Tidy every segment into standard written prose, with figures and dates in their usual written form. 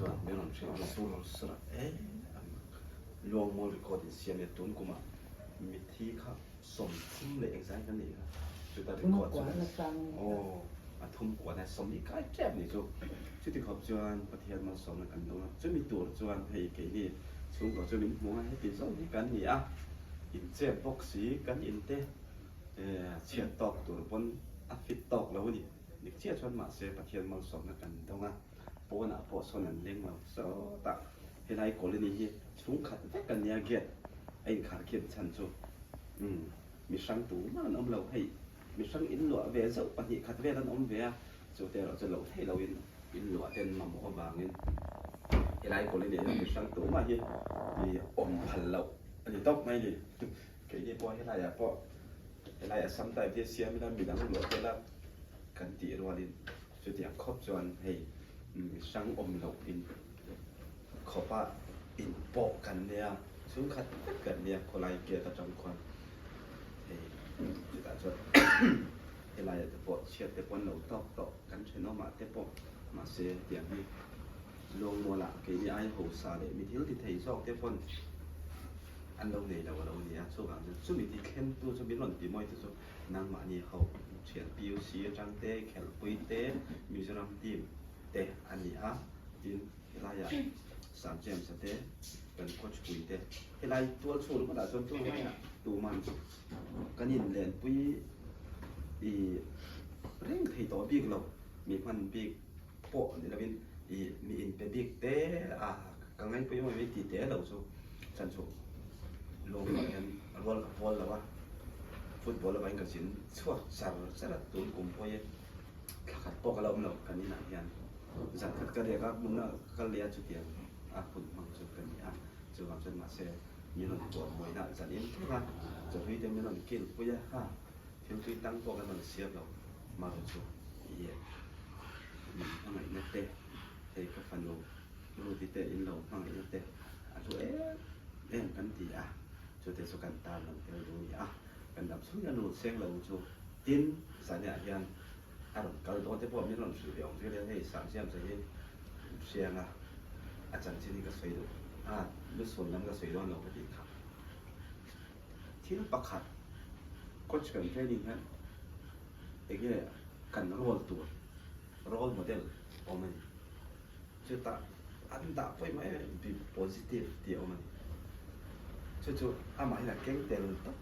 Chuan min rawn hrilh sur sur a, e Luangmual record in siam nia tun kumah mitthi kha 30 leh engzai kan neih kha chuta record chu kan aw a thum kuan a 40 kai tep ni chu chuti khawp chuan Pathian malsawmna kan dawng a chumi tur chuan hei keini chhungkaw chu min hmu a heti zawng hi kan ni a inchep bawk si kan inte chhiat tawk tur pawn a fit tawk lo a ni dik chiah chuan mahse Pathian malsawmna kan dawng a pawnah pawh sawn an leng lo sawtah helai colony hi chhungkhat vek an nia gate a inkhar khian chhan chu umm mi hrang tumah an awm lo hei mi hrang in luah ve zauh pahnih khat vel an awm ve a chu te erawh chu loh theih loh in in luah ten mamawh avangin helai colony hian mi hrang tumah hi ih awm phal loh a ni tawp mai ni keini pawh helai ah pawh helai Assam type hi siam ila midang luah te la kan tih rualin Chutiang khawp chuan hei mi hrang awm loh in khawpa in pawh kan nia, chhungkhat vek kan nia khawlai gate atang khuan hei chutah chuan helaiah te pawh chhiat te pawh an lo tawk tawh kan thenawmah te pawh mahse hetiang hi Luangmualah keini ai hausa leh mi thil ti thei zawk te pawn an lo nei lo a lo nia chuvang chuan chumi ti thlentu chu min rawn ti mawi te chu Nangmahni ho thian PUC atang te, Khelhpui te, Mizoram team te a ni a, tin helaiah Sam James-a te, kan coach pui te, helai tual chhung ringawtah chuan tun maiah tuman kan inlenpui i reng thei tawh bik lo, mi hman bik pawh ni lovin i mi inpe bik te a ka ngaihpui mai mai tih te lo chu chan chu lawm ah hian rual ka pawl lo a, football avangin ka zin chhuak char char a tun kum pawh hi thla khat pawh ka la awm lo kan inah hian zan khat ka riak a hmun a ka kal leh a chutiang a hun hmang chu ka ni a chuvang chuan mahse min rawn tuah buaina zan in thleng a chawhlui te min rawn kil pui a ha. Thil tui tang pawh kan rawn siam lo mah chu i min hmangaihna te hei ka fanu Ruth-i te in lo hmangaihna te a hlu em em kan ti a, chute chu kan tan lang tel duh a ni a, kan dam chhung hian rul seng lo chu tin zaniah hian a rawn kal dawn te pawh min rawn hrilh ve awm zir hian hei Sangsiam che hi hriang a, a chanchin hi ka sawi duh a, lusun lam ka sawi dawn lo ka tih kha. Thil pakhat coach kan training hian enge kan role tur role model awm a ni. Chutah an dah pawimawh em em be positive tih a awm a ni. Chu chu amah hian a keng tel tawp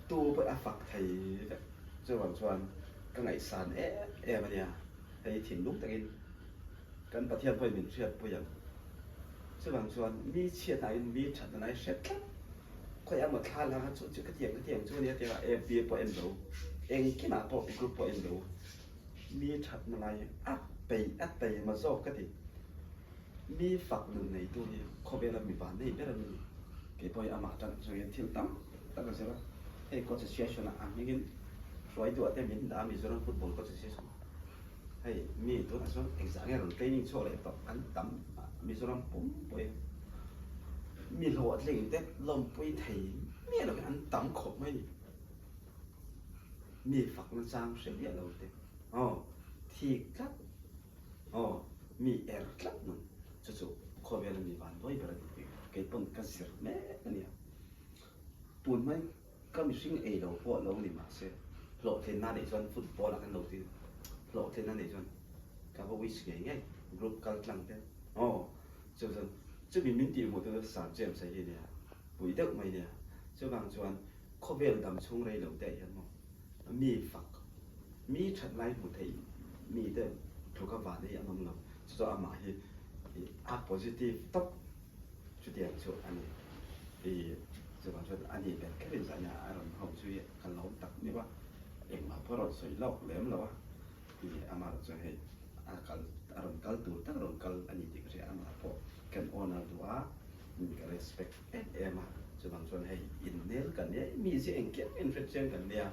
tu pawh a fak thei vek. Chuvang chuan ka ngaihsan em em a nia. Hei thinlung takin kan Pathian pawhin min hriatpui ang. Chuvang chuan mi chhiatnain mi thatna lai hre tlat. Khawi emaw thla lang a chu chu ka tiang ka tiang chu ania tia FB pawh en lo engkimah pawh group pawh en lo mi thatna lai a peih a taima zawk ka ti mi fak nun neitu hi khawvela mi van nei ber a ni kei pawh hi amah tan atangin thil tam tak a zir a hei coach association ah a hmingin hruai duah te min dah a Mizoram football coach association hei mi tunah chuan engzah nge rawn training chhuak leh tawh an tam Mizoram pum pawhin mi hlawhtling te lawmpui thei miah lo hi an tam khawp mai ni. Mi fakna chang hre miah lo te aw thik tlat aw mi er tlat nun chu chu khawvela mi van duai ber a ni tih kei pawn ka zir mek a nia. Tun hmai ka mihring ei lo pawh lo ni mahse hlawhtlinna neih chuan football ah kan lo ti hlawhtlinna neih chuan ka va wish ngei ngei group kal tlang te aw Chu chuan chumi min tih hmuh chu Sir James-a hi nia, pui deuh mai nia. Chuvang chuan khawvel dam chhung rei lo te hian maw mi fak, mi that lai hmu thei mi te tluka van hi an awm lo. Chu chuan amah hi a positive tawp chutiang chu a ni. I chuvang chuan a ni ber kher in zah nia a rawn ho chu hi ka lawm tak meuh a, engmah pawh a rawn sawi lawk lem lo a. Ti amah chu hei a kal a rawn kal tur tak a rawn kal a ni tih ka hria amah pawh kan owner duh a mi ka respect em em a chuvang chuan hei innel kan nia mi zia engkim inhre chiang kan nia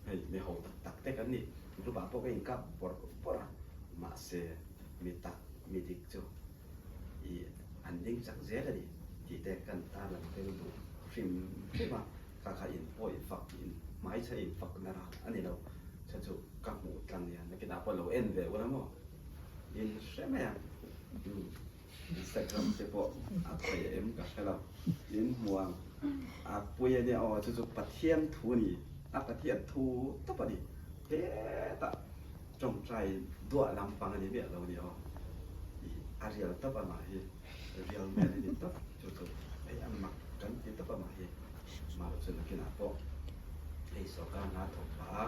hei mi ho tak tak te kan ni group ah pawh ka inkap bawrh bawrh a mahse mi tak mi dik chu i an ding chak zel a ni tih te kan tarlang tel duh hrim hrim a kha kha in pawi fak in hmaichha in fak na ral a ni lo chhan chu ka hmuh tlang nia nakinah pawh lo en ve ula maw in hre mai ang. Instagram te pawh a khawih em ka hre lo. In hmu ang a pui a nia aw chu chu Pathian thu a ni a Pathian thu tawp a ni hetah tawngtai duah lampang a ni miah lo a ni aw ih a rial tawp a mah hi rial man a ni tawp chu chu hei a mak kan ti tawp a mah hi mah chu nakinah pawh hei sorkar hna thawk pah a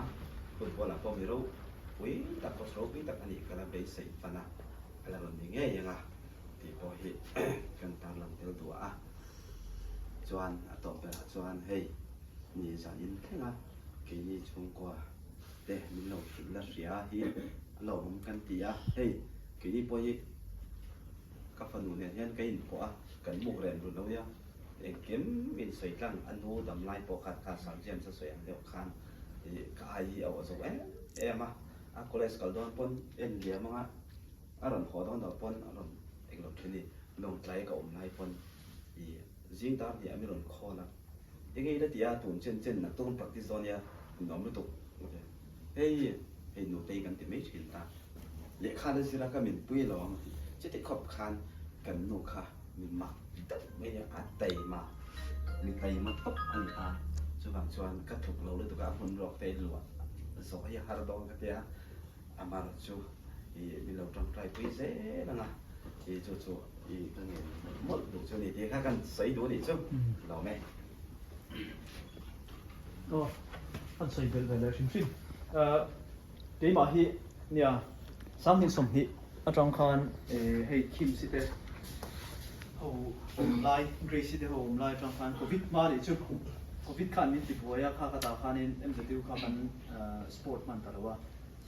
football ah pawh mi ropui tak coach ropui tak a nih ka la beisei fan a a la rawn ni ngei ang a tih pawh hi kan tarlang tel duah a chuan a tawp berah chuan hei ni zan in thleng a keini chhungkua te min lo hrilh la hria hi a lo awm kan ti a hei keini pawh hi ka fanu nen hian ka inpawh a kan muk reng run lo nia engkim min sawi tlang a nu dam lai pawh khan kha Sir James a sawi ang deuh khan ih ka ai hi a awh zo em em a a college kal dawn pawn en liam anga a rawn haw dawn loh pawn a rawn eng lo thin i lawngtlai ka awm lai pawn ih zing dar hnih ah mi rawn khawn a enge ila ti a tun chen chen naktuk an practice dawn nia nuam lutuk hei hei nutei kan ti mai thin ta lehkha la zir a ka min pui lo ang tih chuti khawp khan kan nu kha mi mak deuh mai a a taima mi taima tawp a ni ta chuvang chuan ka tluk lo lutuk a a hmun ruak te luah zawh hi a har dawn ka tia Amar chu i min lo tangtai pui zel ang a, i chu chu i ka ngen mawlh duh chu a ni tih kha kan sawi duh a nih chu lawm e. Aw, an sawi belh ve leh hrim hrim. Keimah hi nia 2020 atang khan hei Kimsi te ho awm lai, Grace te ho awm lai atang khan Covid hma nih chu Covid khan min ti buai a, kha ka tah khanin MZU kha kan sport hman ta lo a.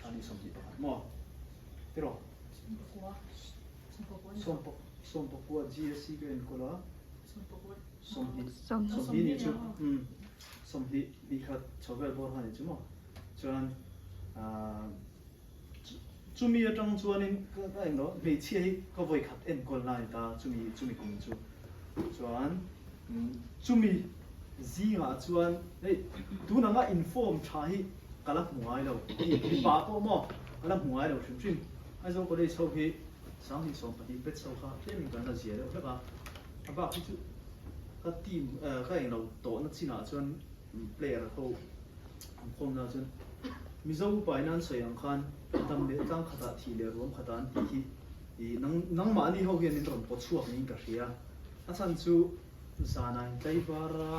2021 maw tiraw 19 GSC ka enkawl a 20 20 nih chu 20 ni khat chho vel bawr kha nih chu maw chuan chumi atang chuanin ka englo hmeichhia hi ka vawi khat enkawl na a ni ta chumi chumi kum chu chuan chumi zingah chuan hei tun anga inform tha hi ka la hmu ngai lo mipa pawh maw ka la hmu ngai lo hrim hrim Aizawl College ho hi 2012 batch ho kha tlemin kan la zia deuh hlek a a bak hi chu ka team ka englo tawhna chinah chuan player ho an khawmna chuan Mizo upa in an sawi ang khan dam leh tlang khatah thih leh ruam khatah an tih hi ih nang nangmahni ho hian min rawn paw chhuak niin ka hria a chhan chu zanah in tlaivar a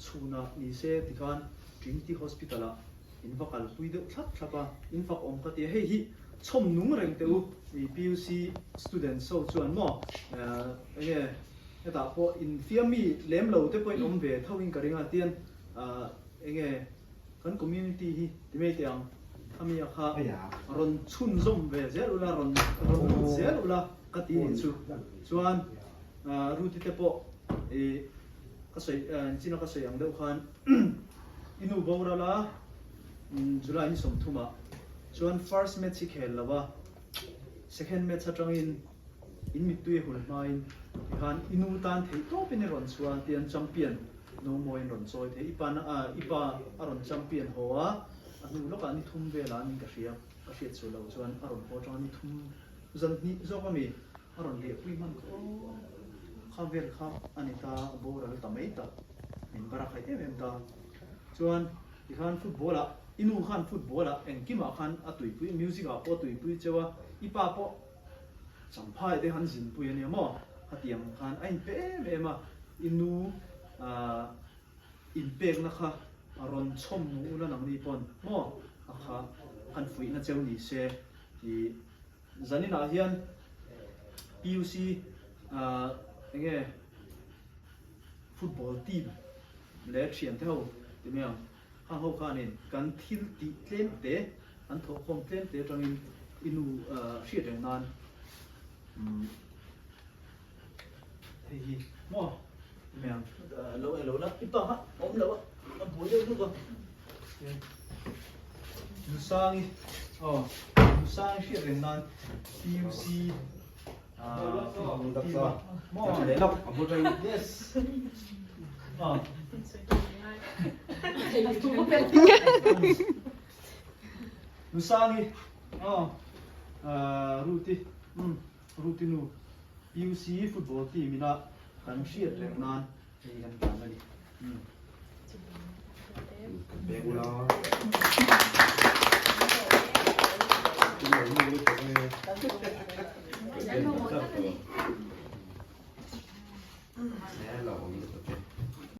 chhunah ni se tikhan Trinity Hospital ah in va kalpui deuh thlap thlap a, in fak awm ka ti a, hei hi chhawm nung reng teh u i PUC students ho chuan maw enge hetah pawh in fiam mi lem lo te pawh in awm ve tho in ka ring a tian enge kan community hi ti mai teh ang khami a kha rawn chhunzawm ve zel ula rawn rawn lut zel ula ka ti nih chu chuan Ruti te pawh i ka sawi chin a ka sawi ang deuh khan i nu boral a July ni 30 ah chuan first match hi khel lo a second match atangin in mittui a hul hmain tikhan i nu tan theih tawpin i rawn chhuah a tian champion no mawiin rawn chawi thei i pa i pa a rawn champion haw a a hnu lawkah ni thum velah anin ka hria ka hriat chu lo chuan a rawn haw atanga ni thum zan hnih zawk ami A rawn lehpui hman khawp kha vel kha a ni ta, a boral ta mai ta, min bar a khaih em em ta. Chuan tikhan football ah, i nu khan football ah engkimah khan a tuipui, music ah pawh a tuipui cheu a, i pa pawh champhai te khan zinpui a nia maw? Khatiang khan a inpe em em a, i nu ah inpekna kha a rawn chhawm nung ula nangni pawn maw? A kha han fuihna cheu ni se tih. Zaninah hian PUC enge football team leh thiante ho ti mai ang, khang ho khanin kan thil tih tlem te, an thawhkhawm tlem te atangin i nu hriat reng nan hei hi maw ti mai ang, lo eng lo la i pa kha a awm lo a, a buai deuh hluk a. Nusangi aw Nusangi hriat reng nan PUC football team a maw yes aw Nusangi aw Ruti Ruti nu. PUC football team ina kan hriat reng nan hei kan tan a ni.